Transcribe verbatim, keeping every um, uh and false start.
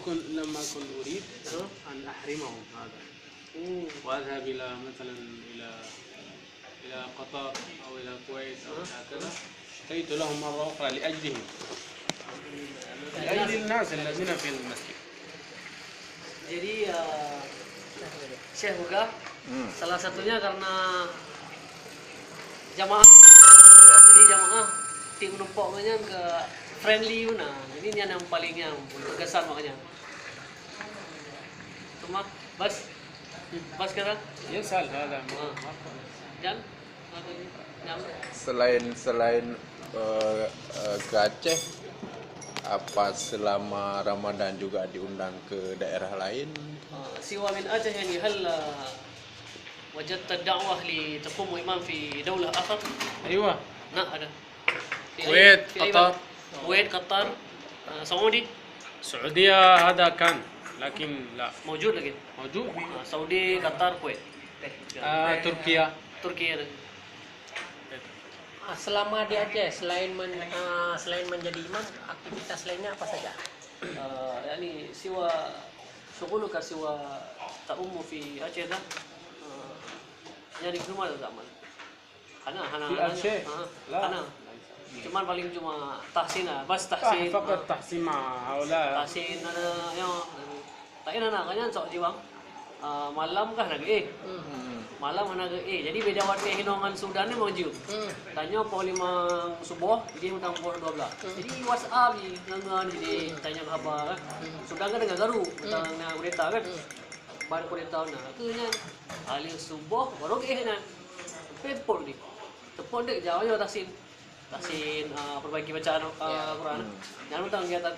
كن-، لم أكن أريد أن أحرمهم هذا. وأذهب إلى، مثلًا، إلى، إلى قطر أو إلى الكويت أو هكذا، أتيت لهم مرة أخرى لأجلهم، لأجل الناس الذين في المسجد. Jadi, eh, Syekh Uga, salah satunya karena jamaah. Jadi jamaah tiep meurumpok nyan ke friendly beuna. Jadi nyan nyang paling nyang berkesan makanya. Cuma bas, bas kata. Ya, salah. Ah. Dan Selain, selain, eh, eh, ke Aceh, apa selama Ramadan juga diundang ke daerah lain? آه، سوى من أتى يعني هل، آه، وجدت دعوة لتقوم إمام في دولة آخر؟ أيوة. نعم، هذا. في أي، Kuwait, في أي Qatar. بلد؟ Kuwait, Qatar, آه، سعودي؟ السعودية هذا كان، لكن لا. موجود لكن؟ موجود. آه، سعودي، قطر، كويت. آه، تركيا. تركيا. Ah, selama di Aceh, selain men-, ah, selain menjadi imam, aktivitas lainnya apa saja? آه، يعني سوى شغلك سوى تؤم في أجهزة، آه، يعني في ماذا تعمل؟ Hana, hana, في hana, أجهزة؟ Ha, لا. Hana. Cuman paling cuma tahsin lah, bas tahsin, فقط ha. تحسين مع هؤلاء. Tahsin, hana, ya. Laén hana, kanya sok jiwang. Ah, malam kah na geuéh? Hmm. Malam hana geuéh. Jadi beda watèe hinoe ngon Sudan ni maju. Hmm. Tanyoe poh limong suboh, jadi mantong poh dua belas. Hmm. Jadi WhatsApp ji ngon, ngon, jadi tanya khabar kan. Hmm. Sudan kan dengan garu, hmm, tang na kudeta kan. Hmm. Ban kudeta na. Keu nyan, ahli suboh baru geuéh na. Telepon di. Telepon dek jauh yo tahsin. Tahsin, ah, perbaiki bacaan, ah, Quran. Hmm. Nyan mantong kegiatan.